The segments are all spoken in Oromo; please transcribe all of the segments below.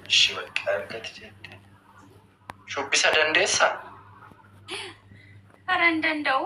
Ishi bakka argati jette. Shubbisa dandeessaa? Hara hin danda'u.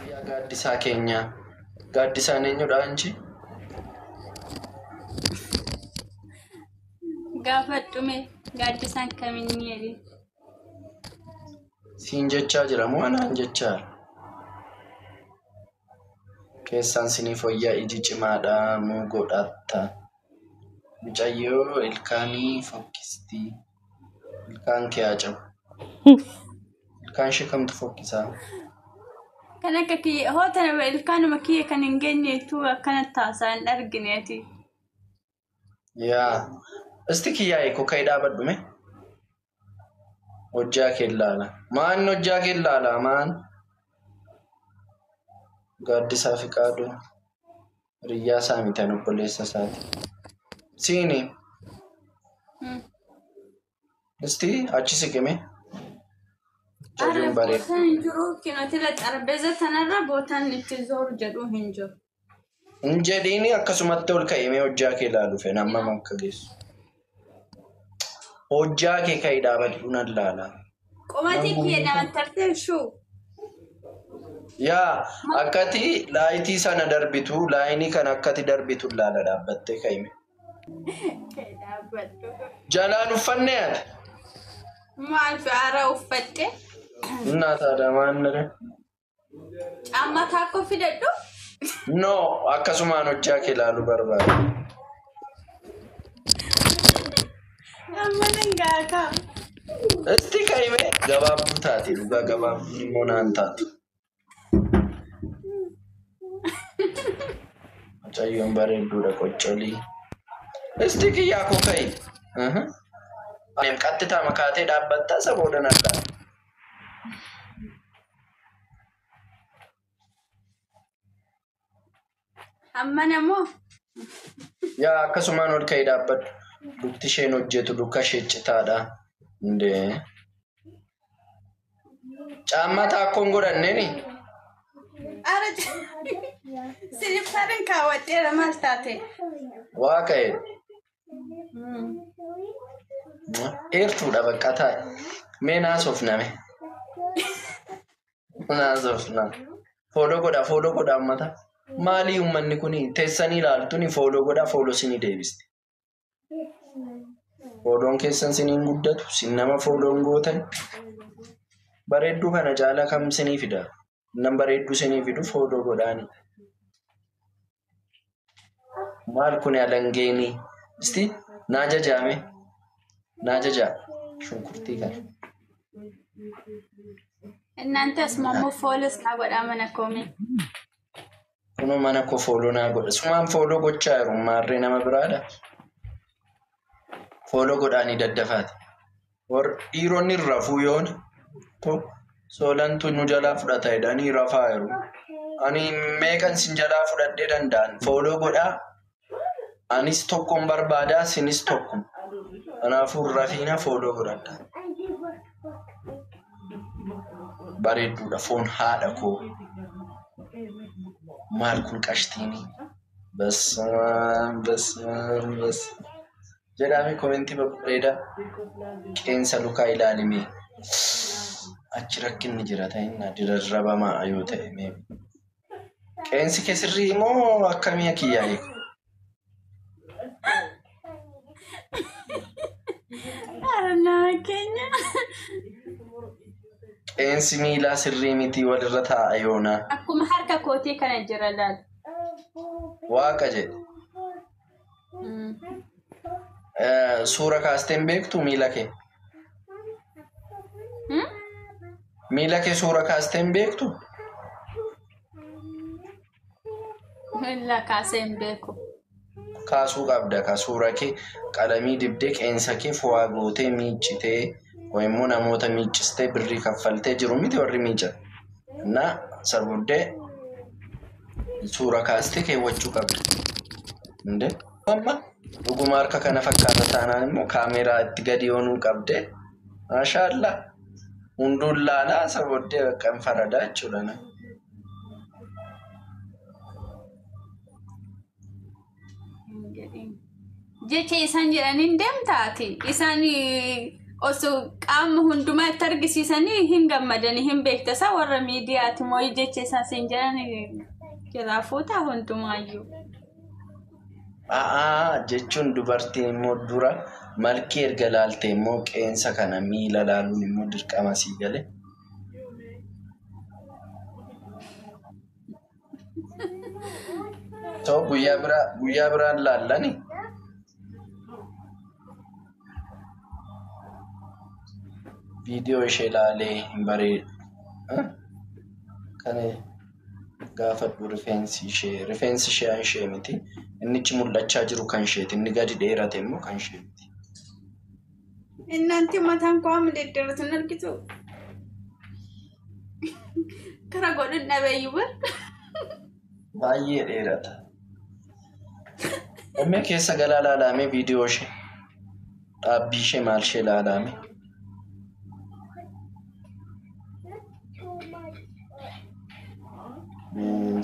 Yaa gaaddisaa keenyaa. Gaaddisaan eenyudha anchi? Gaafadhume gaaddisaan kaminni jedhi. Siin jechaa jira moo anaan jechaa jira? Keessaan sinii fooyyaa iji cimaadha nuu godhatta. Mucayyoo ilkaanii fokkistii. Ilkaan kee haa cabu. Ilkaan ishee kamtu fokkisaa? Kan akka kiyya hoo tana ilkaanuma kiyya kan hin geenyeetu akkana taasaa hin argineeti. Yaa. Isti kiyyaa eekoo ka'ee dhaabadhu mee. Hojjaa kee ilaala. Maan hojjaa kee ilaala maan? Gaaddisaa Fiqaaduu. Hiriyyaa isaa miti an obboleessa isaati. Siini. Isti achi siqime. Ara Jajuun bareeda. bootaan hin jiru kinotila xarbeeza tanarra bootaan itti zooru jedhu hin jiru. Hin jedhiini akkasumatti ol ka'imee hojjaa kee ilaalu fedha amma akka geessu. Hojjaa kee ka'ee dhaabadhu nan laala. Qomatii kiyya nama tartee shuu. Yaa akkati laayitii sana darbitu laayinii kana akkati darbitu laala dhaabbattee ka'ime. Ka'ee dhaabbadhu. Jalaan uffannee ati. Maal fi ara uffadhe? Innaa taadha maan nare. Caammaa taakkoo fidadhu. No akkasumaan hojjaa kee ilaaluu barbaada. Amma nan gaakaa. Isti ka'ime gabaabduu taate dhugaa gabaabduun immoo naan taatu. Mucayyoon bareedduudha qoccolii. Isti kiyyaa koo ka'i. Qaxxitaa makaatee dhaabbattaa isa booda nan laala. Amma namoo Yaa akkasumaan ol ka'ii dhaabbadhu. Lukti isheen hojjetu luka ishee citaadha. Indee. Caammaa taakkoon godhanneeni. Ara silippariin kaawwadheera maal taate? Waa ka'e. Dheertuudha bakka taa'e. Mee naasofname. Naasofna. Follow godha follow godha ummata. Maalii uummanni kun teessanii ilaaltuni follow godha follow sinii deebisti. Follown keessan siniin guddatu sin nama follown gootan. Bareedduu kana caala kam sinii fida? Nam bareedduu sinii fidu follow godhaani. Maal kun alangeeni? Isti naa jajaame. Naa jajaa. Shunkurtii kana. እናንተ asuma follows naa godhaa mana koomee. Kunoo mana koo follow naa godha. Sumaan follow gochaa jiru maarree nama biraadha. Follow godhaanii daddafaati. Warri dhiironni rafuu yoon soolantu nu jalaa fudhata jedhanii rafaa jiru. Ani meeqan sin jalaa fudhadhee danda'an follow godhaa. Anis tokkon barbaadaa sinis tokko. Kanaafuu rafiina follow godhadha. Bareedduudha foon haadha koo. Maal kun qashtiini? Basmaan basmaan bas. Jedhaame commentii babbareedaa. Qeensa lukaa ilaalime. Achi rakkinni jira ta'inna dirarrabamaa yoo ta'e mee. Qeensi kee sirrii moo akkamii akiyyaa eegu? Ara nama keenya. Qeensi miilaa sirrii miti walirra taa'a yoonaa. Akkuma harka kootii kana jira laal. Waaqa jedhe. Suura kaastee hin beektu miila kee? Miila kee suura kaastee hin beektu? Miila kaasee hin beeku. Kaasuu qabda ka suura kee qalamii dibdee qeensa kee fo'aa gootee miiccitee immoo namoota miiccistee birrii kaffaltee jiru miti warri miican. Na isa booddee suura kaastee keewwachuu qabda. Inde amma dhuguma harka kana fakkaata taanaan immoo kaameeraa itti gadi yoonuu qabdee maashaallaa hunduun laalaa isa booddee bakka hin faradaa jechuudha. Hin jedhin. Jecha isaan jedhaniin deemtaati. Isaan osoo qaama hundumaa itti argisiisanii hin gammadanii hin beekta. Isaa warra miidiyaati moo jecha isaan siin jedhan jalaa fuutaa hundumaayyuu. A'aa jechuun dubartiin immoo dura malkii erga laalte immoo qeensa kana miila laaluun immoo dirqama sii gale. So guyyaa biraan laallani. Viidiyoo ishee laalee hin bareedu. Kana gaafadhu rifeensi ishee ishee miti. Innichi mul'achaa jiru kan isheeti. Inni gadi dheerate immoo kan ishee miti. Innanti mataan koo amma deddeebitu hin argitu. Kara godhuun dhabeeyyuu bar. Baay'ee dheerata. Ammee keessa galaa laalamee viidiyoo ishee dhaabbii ishee maal ishee laalame.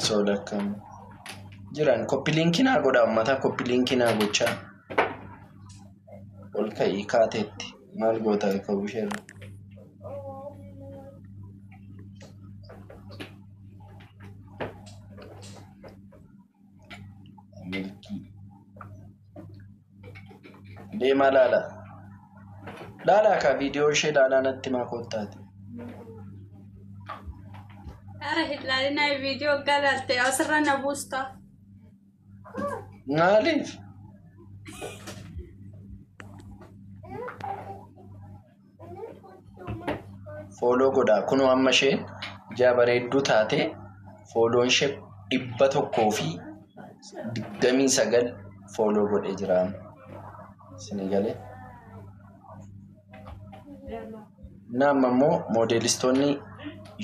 Sola akkam jiran koppiliinkii naa godha uummataa koppiliinkii naa gochaa ol ka'ii kaateetti maal goota ka'uu isheerra. Milkii deemaa laala laalaa kaa viidiyoo ishee laalaa natti maa kottaati. Ara ilaalinaa viidiyoo galaalte asirra na buusta. Maaliif? Fooloo godhaa. Kunoo amma isheen ija bareedduu taate fooloon ishee 129 fooloo godhee jira. Isinii galee. Nama immoo moodeelistoonni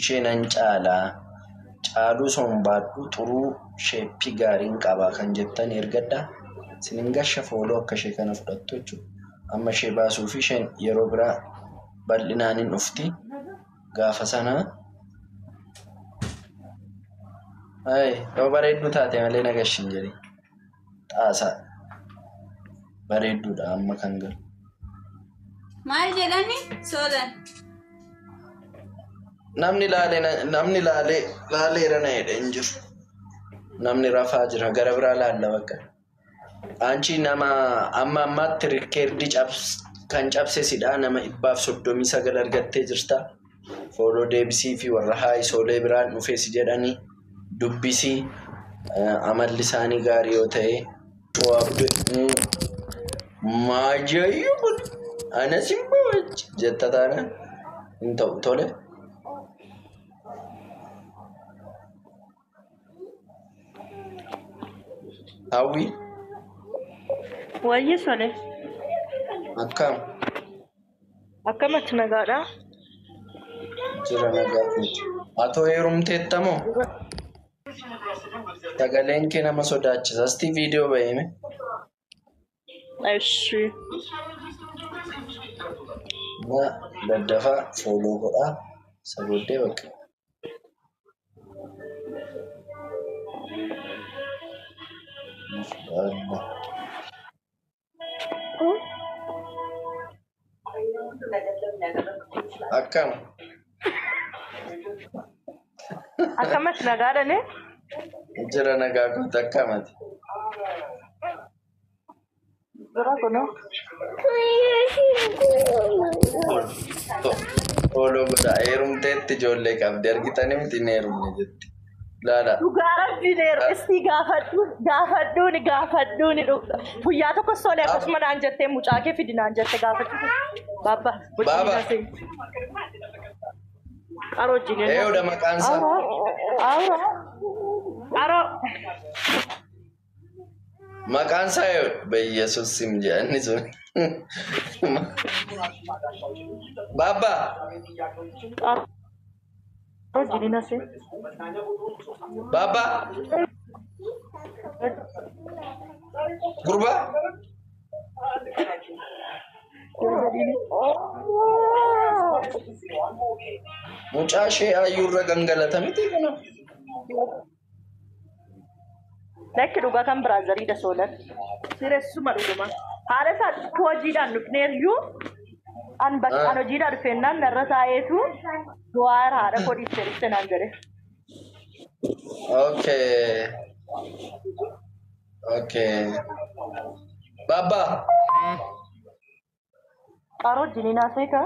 ishee nan caalaa caaluu sombaadhu xuruu sheeppii gaariin qabaa kan jettan ergadhaa. Isinin gasha fooloo akka ishee kana fudhattu jechuudha. Amma ishee baasuu fi isheen yeroo biraa bal'inaan hin dhufti. Gaafa sana yoo bareedduu taate malee na gashin jedhi. Xaasaa bareedduudha amma kan galu. Maal jedhani soolan? Namni laalee laaleera na jedhe hin jiru. Namni rafaa jira gara biraa laalla bakka. Anchi nama amma ammaatti rikeerdii kan cabse sidhaa nama 139 argattee jirta. Fooloo deebisii fi warra haayisoolee biraan dhufees jedhanii dubbisii amalli isaanii gaarii yoo ta'e. Maajayyuu kun anas hin bawachi jetta taana hin ta'u tole. Hawwi. Wayyi sole. Akkam. Akkamatti nagaadha? Jira nagaa keeti. Atoo heerumteetta moo? Sagaleen kee nama sodaachisa. Asti viidiyoo ba'eeme. Eshi. Na daddafaa fooloo godhaa. Isa booddee bakka. Akkam. Akkamatti nagaadhane? Jira nagaa kooti akkamati? Jira kunoo. Fooloo godhaa. Heerumteetti ijoollee qabdi. Argitanii miti hin heerumne jetti. Laala. Dhugaa rabbiin isti gaafadhuuni guyyaa tokko solee akkasuma naan jettee mucaa kee fidi naan jette gaafadhu. Baaba. Baaba. Qaroo wajjin. Eeyoodha maqaan isaa. Awraa. Qaroo. Maqaan isaa eeyoodha. Bayyesuus sim jedhani sun. Baaba. Qaroo wajjin asii. Baaba. Gurbaa. Mucaa ishee hayyuurra gangalata miti kana. Lakki dhugaa kan biraazariidha soolan. Sireessuma dhuguma. Haala isaa hojiidhaan dhufneeyyuu an bakka an hojiidhaan dhufeennaan narra taa'eetu du'aara haadha koo dhiistee dhufte naan jedhe. Okay. Okay. Baaba. Qaroo wajjiniin haasa'e kaa?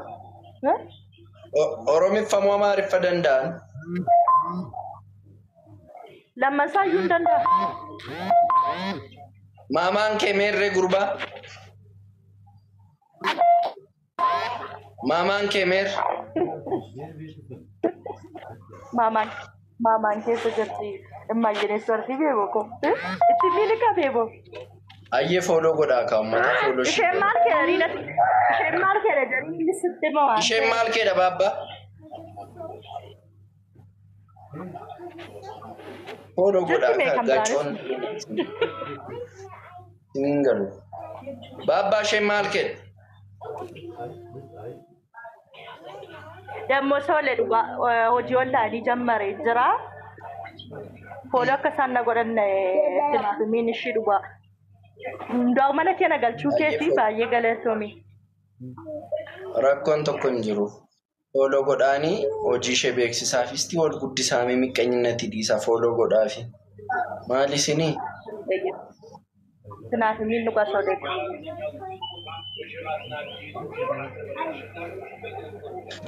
Oromiffamoo Amaariffa danda'an? Lammansaayyuu hin danda'a. Maamaan kee meerree gurbaa? Maamaan kee meerre? Maamaan keessa jirti. Immaayyeneessu arti beebo ko. Itti miilika beebo. Ayyee follow godhaa kaa uummata follow ishee. Isheen maal keedha riinati? Isheen maal keedha jedhanii inni sitti hima waan Isheen maal keedha baabba? Follow godhaa Jirti kaa meeqa gachoon. Siniin galu. Baabba isheen maal keedha? Dammoo soolee dhugaa hojii onlaayinii jammaree jira. Follow akka isaan na godhan tilmaamiin ishii dhugaa. Hundaa'u mana kee na galchuu keetii baay'ee galatoomi. Rakkoon tokko hin jiru. Follow godhaanii hojii ishee beeksisaaf isti wal guddisaamee miqqeenyinatti dhiisaa follow godhaafi. Maal isinii? Kanaaf miin dhugaa soolee.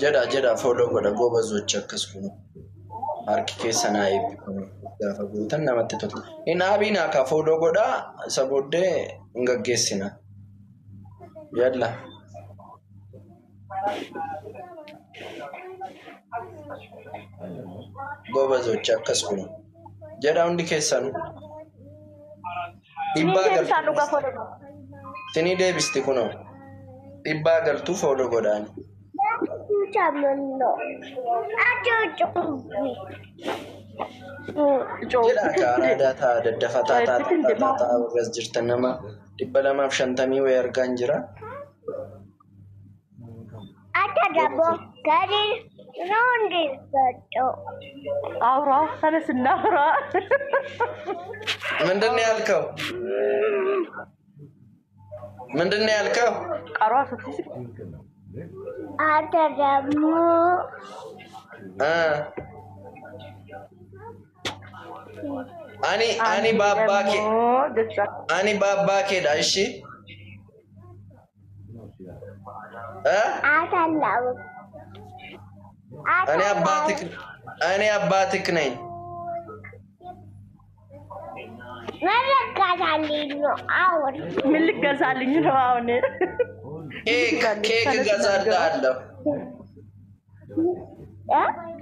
Jedha jedha follow godha gobazochi akkas kun. Harki keessa naa eebbifamu. Gaafa gootan namatti tola. Hin dhaabiin akka follow godhaa isa booddee hin gaggeessina. Yalla. Gobazochi akkas kun. Jedha hundi keessanuu. Niin Dhibbaa deebisaan galtu. dhugaa follow godha. Sinii deebisti kunoo. Dhibbaa galtuu follow godhaani. Jedha akka araadaa ta'a daddafataa ta'a ta'a ta'a warras jirtan nama 250 wayii argaa hin jira. አውራ ተነስና አውራ። ምንድን ነው ያልከው? ምንድን ነው ያልከው? ቀሯ ሶፊ እ ani ani baabbaa kee ani baabbaa keedha ishi እ እኔ አባትክ እኔ አባትክ ነኝ። ምን ልገዛልኝ ነው አሁን? ኬክ ኬክ እገዛልሃለሁ።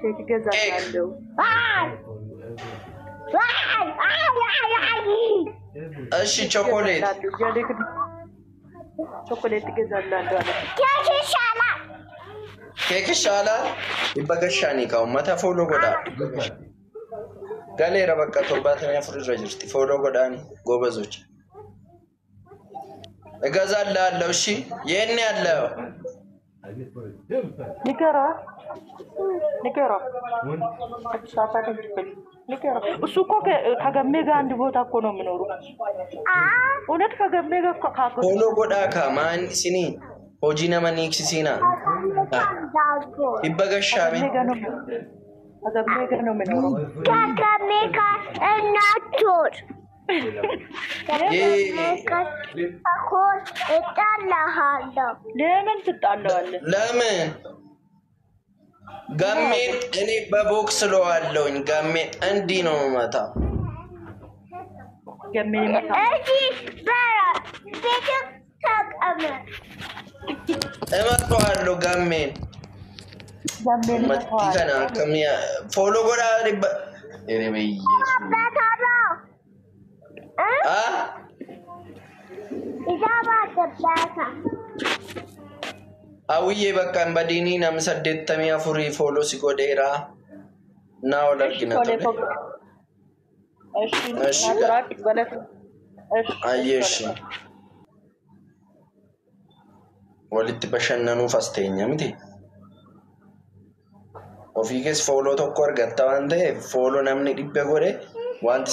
ኬክ እገዛልሃለሁ። እሺ ቾኮሌት ቾኮሌት እገዛልሃለሁ አለ። ኬክ ይሻላል። Dhibba gashaanii kaa uummata follow godhaa. Galeera bakka 74 irra jirti. Follow godhaani ጎበዞች። እገዛልሃለሁ። እሺ የት ነው ያለው? ንገራ ንገራ አዲስ አበባ ንገራ። እሱ እኮ ከገሜ ጋር አንድ ቦታ እኮ ነው የሚኖሩ። እውነት ከገሜ ጋር እኮ ካጎ Follow godhaa kaa maan isinii hojii nama niiksisiinaa. Dhibba gashaame. ከገሜ ጋር ነው ከገሜ ጋር ነው የሚኖረው። ለምን ትጣለዋለህ? ለምን ጋሜን እኔ በቦክስ ለዋለሁኝ። ጋሜን እንዲህ ነው የምመታው። ገሜን ይመታል። እመታዋለሁ ጋሜን ገሜን Matti ይመታዋል። kana akkamii follow godhaa dhibba. Ere biyyeessu. Ah? Hawwiyyee bakka hin badiinii namni 84 follow si godheera. Naa ol እሺ argina ቶሌ tole. እሺ እሺ ናዝራቅ ገለቱ እሺ Ayyee እሺ. Walitti bashannanuuf as teenya miti. Ofii kees follow tokko argatta waan ta'eef follow namni dhibba godhe wanti